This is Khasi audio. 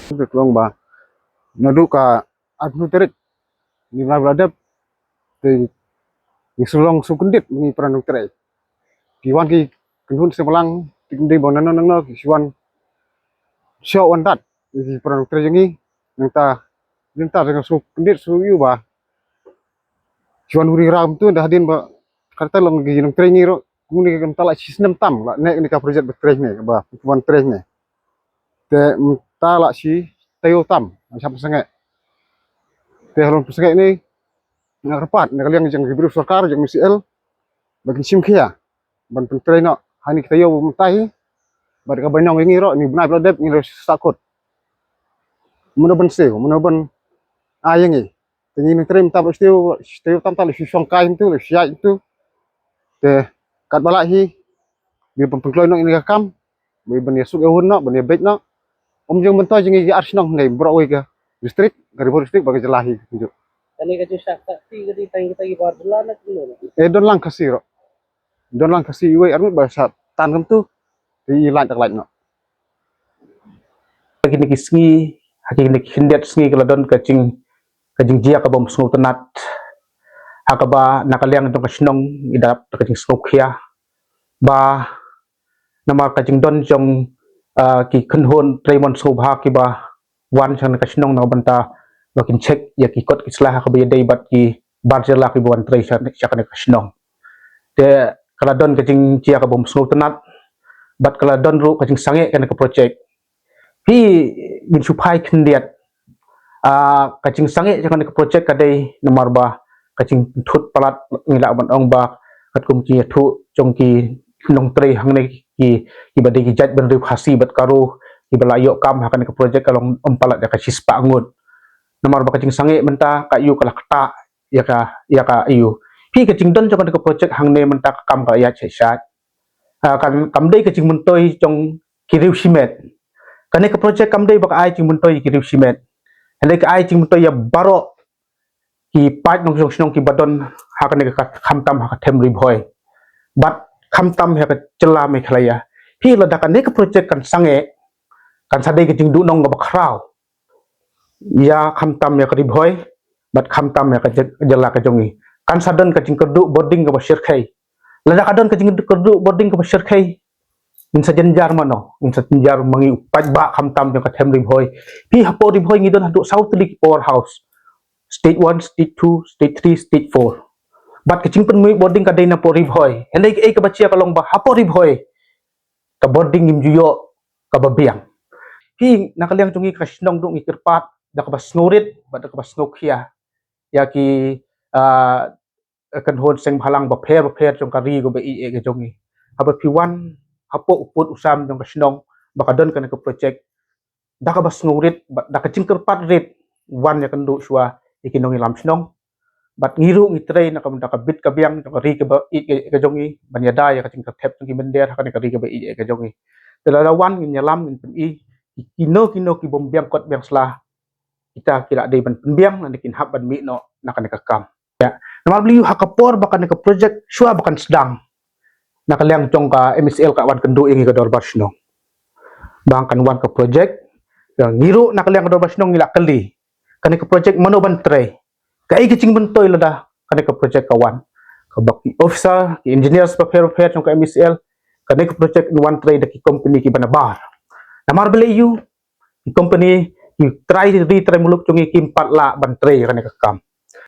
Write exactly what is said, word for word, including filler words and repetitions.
Te ka long ba naduh ka arphew tarik, ngi la dep, te ngi shu long shu kyndit ngi para nongtrei. Ki wan ki kynhun seng bhalang, te ki dei ba nangno nangno ki shu wan, shu wan dat ki para nongtrei jong ngi. Nangta, nangta te ngi shu kyndit shu ïohi ba shu wan huri ram tu, da hadien ba kata long ki nongtrei ngi ruh, kumne ka mynta la shi snem tam la ne, ne ka project ba trei ne, ba wan trei ne. Te mynta la shi taïew tam, shah pynsangeh. Te halor pynsangeh ne, nga kyrpad na ka liang jong ki briew sorkar, jong M C L, ba kin shim khia ban pyntrei noh ha kine ki taïew ba mynta hi. Bad kaba nyngkong ngi ruh, ngi bnai ba la dep ngi la sahkut. Mano ban siew, mano ban ai ïa ngi. Te ngi nongtrei mynta ba siew, siew tam tam la shu shong kai hangtu, la shu ïaid hangtu. Te katba lah hi, ngi pynkloi noh ïa kane ka kam, ngi ban ïa suk ïa hun noh, ban ïa beit noh. Ym jong myntoi jong ngi ki ar shnong, ngi baroh wei ka district, ka Ri Bhoi District bad ka jylla hi. Kane ka jingshah ka ti ka ti tang kita ki bar jylla na kumno? Eh, don lang Khasi ruh. Don lang Khasi iwei ar ngut ba shah tan kumtu. Te i lait tak lait noh. Ha kine ki sngi, ha kine ki khyndiat sngi ka la don ka jing, ka jingjia kaba ym sngewtynnat. Ha kaba na ka liang jong ka shnong i dap da ka jingsngewkhia. Ba namar ka jingdon jong, ah, ki kynhun trei mon sngewbha kiba wan sha kane ka shnong na ka bynta ba kin check ïa ki kot ki sla ha kaba ïadei bad ki bar jylla kiba wan trei sha, sha kane ka shnong. Te ka la don ka jingjia kaba ym sngewtynnat bad ka la don ruh ka jingsangeh kane ka project. Phi, ngin shu phai khyndiat. Ah, ka jingsangeh jong kane ka project ka dei namar ba ka jingpynthut palat, ngi lah ban ong ba katkum ki ïathuh jong ki nongtrei hangne, ki, kiba dei ki jait bynriew Khasi bad Garo kiba la ïoh kam ha kane ka project ka long ym palat ïa ka shispah ngut. Namar ba ka jingsangeh mynta ka ïoh ka la ktah ïa ka, ïa ka ïoh. Phi, ka jingdon jong kane ka project hangne mynta ka kam ka la ïaid shai shai. Ah, kan, kam dei ka jingmyntoi jong ki riew shimet. Kane ka project kam dei ba ka ai jingmyntoi ki riew shimet. Hynrei ka ai jingmyntoi ïa baroh ki paid nongshong shnong kiba don ha kane ka, khamtam ha ka them Ri Bhoi bad khamtam ha ka jylla Meghalaya. Phi, lada kane ka project kan sangeh, kan sa dei ka jingduhnong kaba khraw ïa khamtam ïa ka Ri Bhoi bad khamtam ïa ka jy-, jylla ka jong ngi. Kan sa don ka jingkyrduh bording kaba shyrkhei. Lada ka don ka jingkyrduh bording kaba shyrkhei, ngin sa jynjar mano? Ngin sa jynjar ma ngi u paidbah khamtam jong ka them Ri Bhoi. Phi, hapoh Ri Bhoi ngi don haduh saw tylli ki powerhouse. Stage one, stage two, stage three, stage four. Bad ka jingpynmih bording ka dei napoh Ri Bhoi. Hynrei kaei kaba jia ka long ba hapoh Ri Bhoi ka bording ngim ju ïoh kaba biang. Phi, na ka liang jong ngi ka shnong ruh ngi kyrpad da kaba sngewrit bad da kaba sngewkhia ïa ki, ah, kynhun seng bhalang bapher bapher jong ka ri kaba ïeit ka jong ngi. Haba phi wan hapoh u pud u sam jong ka shnong ba ka don kane ka project, da kaba sngewrit bad da ka jingkyrpad rit, wan ïakynduh shuwa ïa ki nongïalam shnong. Bad ngi ruh ngi trei na ka bynta ka bit ka biang jong ka ri kaba ïeit ka jong ngi, ban ïada ïa ka jingthep jong ki mynder ha kane ka ri kaba ïeit ka jong ngi. Te lada wan ngin ïalam, ngin pyni ïa kino kino ki bym biang kot biang sla, kita ki la dei ban pynbiang, lane kin hap ban mih noh na kane ka kam. Ïa. Namar balei, ha ka por ba kane ka project shuwa ba kan sdang, na ka liang jong ka M C L ka wan kynduh ïa ngi ka dorbar shnong ba kan wan ka project. Ïa, ngi ruh na ka liang ka dorbar shnong ngi la kylli, kane ka project mano ban trei? Kaei ka jingmyntoi lada kane ka project ka wan? Kaba ki officer, ki engineers bapher bapher jong ka M C L, kane ka project yn wan trei da ki company kiba nabar. Namar balei? Ïa, ki company, ki trai ri trai muluk jong ngi kim pat lah ban trei kane ka kam.